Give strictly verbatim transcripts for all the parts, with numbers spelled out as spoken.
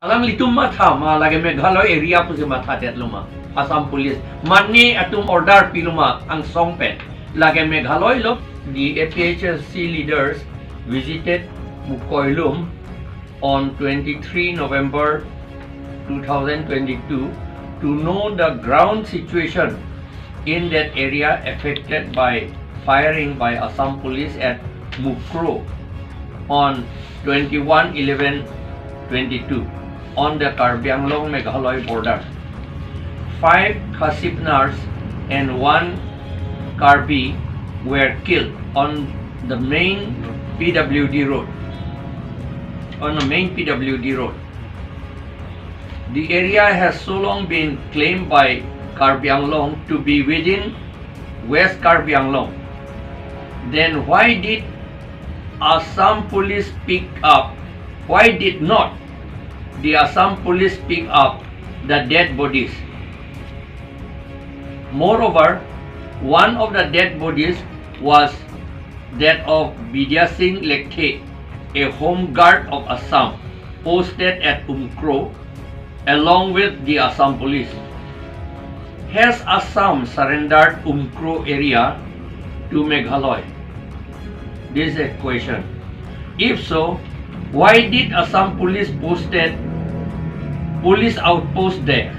Alanglitum matha ma lake Meghalaya area pusi mathadetlo ma? Assam Police mane atum order pilo ma angsong pen? Lake Meghalaya lo. The A P H L C leaders visited Mukoilum on twenty-three November two thousand twenty-two to know the ground situation in that area affected by firing by Assam Police at Mukroh on twenty-one eleven twenty-two on the Karbi Anglong Meghalaya border. Five Khasipnars and one Karbi were killed on the main P W D road. On the main P W D road. The area has so long been claimed by Karbi Anglong to be within West Karbi Anglong. Then why did Assam Police pick up? Why did not the Assam Police pick up the dead bodies? Moreover, one of the dead bodies was that of Bidya Singh Lekthe, a home guard of Assam, posted at Umkro along with the Assam Police. Has Assam surrendered Umkro area to Meghalaya? This is a question. If so, why did Assam Police posted police outpost there?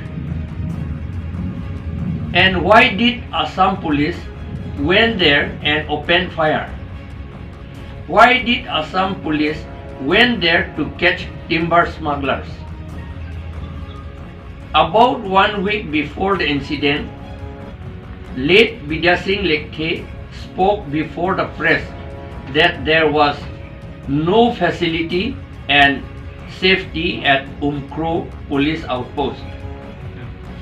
And why did Assam Police went there and opened fire? Why did Assam Police went there to catch timber smugglers? About one week before the incident, late Bidya Singh Lekthe spoke before the press that there was no facility and safety at Umkro police outpost.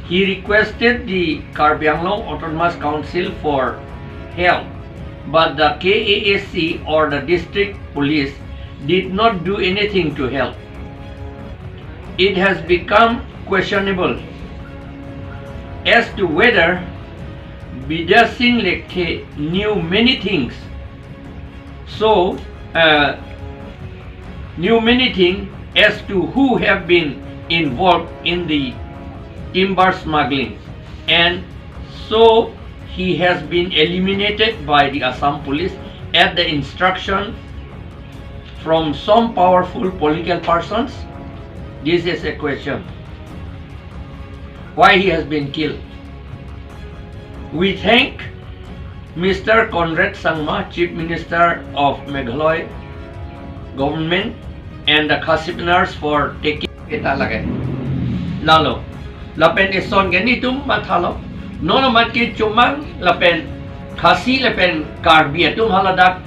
He requested the Karbi Anglong Autonomous Council for help, but the K A A C or the district police did not do anything to help. It has become questionable as to whether Bidya Singh Lekthe knew many things. So, uh, knew many things as to who have been involved in the timber smuggling, and so he has been eliminated by the Assam Police at the instruction from some powerful political persons. This is a question. Why he has been killed? We thank Mister Conrad Sangma, Chief Minister of Meghalaya Government, and the Khasipnars for taking, kita lage. Lalo. Lapen eson ke netum mathalo. Non amat ke Chomang lapen Khasi lapen Karbi atum haladak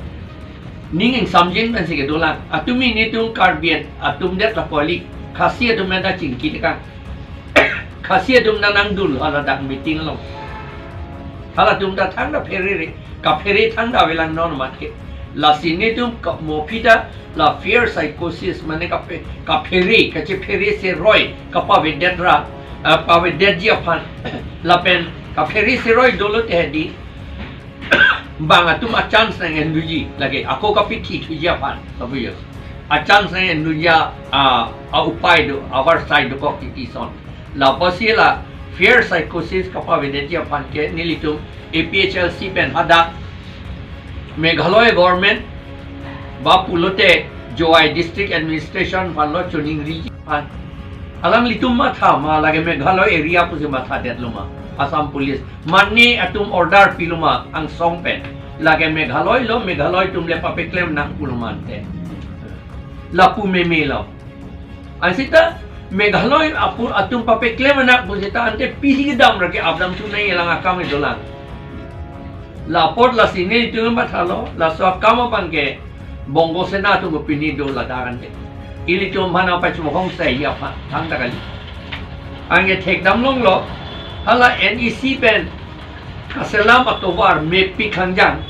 ning ingsamjin pensi kedolang. Atumi netum Karbi atum det lapu kali, Khasi atum ta chingki tekang. Khasi atum ta nangdun haladak meeting along. Halatum ta thangta pherere, kaphere thangta avelang non amat ke. Lasi netum ka mo phi ta la fear psychosis mane kaphe-, kaphere, kachephere seroi kapavedet ra, eh, pavedetji aphan. Lapen kaphere seroi dolo te hedi. Bang atum a-chance nang-enduji lake, ako kapithi thuji aphan, lapu jo. A-chance nang-enduji a, a upai do, our side dokok titi son. Lapusi la fear psychosis kapavedetji aphan ke nelitum A P H L C pen hadak Meghalaya government ba pulote Jowai District Administration aphanlo choningriji aphan. Alanglitum matha ma lake Meghalaya area pusi mathadetlo ma? Assam Police mane atum order pilo ma angsong pen? Lake Meghalaya lo, Meghalaya atum le papeklem nang pulo ma ante. Lapu meme lo. Ansita Meghalaya apu atum papeklem nang pu seta ante pisi kedam ra ke-apdam thu nai elang akam kedolang. La apot lasi netum mathalo, laso akam abang ke Bongo Sena atum pini do ladak ante. Ilitum mana pachmohong sai aphan thangta kali. Anke thekdam longlo, hala N E C pen kaselam atovar mepik hangjang.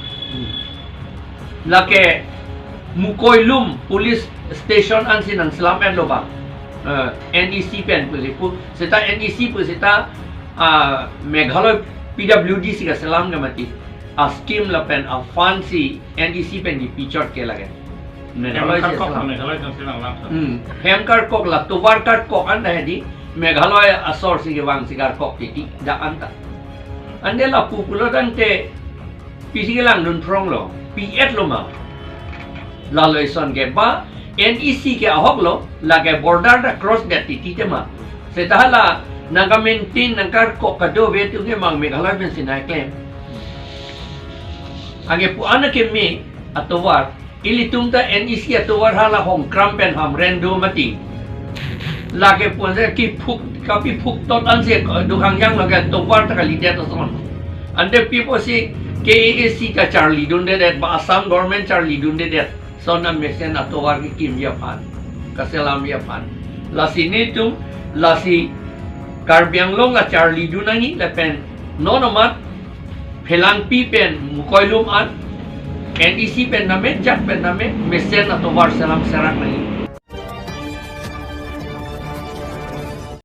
Lake Mukoilum Police Station ansi nangselam-etlo bang. Eh, N E C pen pusi pu, seta N E C pu seta, ah, Meghalaya P W D si kaselam ke mati. A-scheme lapen a-fund si N E C pen kipichot ke lake. Meghalaya hem si karkok, selam. Meghalaya hem si lang lang. Hmm. Hem karkok la tovar karkok anta hedi Meghalaya asor si kevang si karkok titi dak anta. Ante lapu pulo tangte pisi kelangdun phronglo, pi-et lo ma. Lalo ison ke ba N E C ke ahok lo, lake border ta cross det titi tema. Seta hala nangkamaintain nangkarkok kadokave atum ke mang Meghalaya pensi nangklem. Anke pu-an akeme atovar, ilitum ta N E C atovar hala Hongkram pen Hamren do mati. Lake pu-an si kiphuk, kapiphuk tot ansi do hangjang lake tovar ta kalidet ason. Ante pi pusi K A A C ta charlidundedet, ba Assam government charlidundedet. Son amesen atovar kekimji aphan, kaselamji aphan. Lasi nelitum, lasi Karbi Anglong la charlidun nangji lapen non amat Phelangpi pen Mukoilum an N E C pen tame, jak pen tame, mesen atovar selam serak nangji.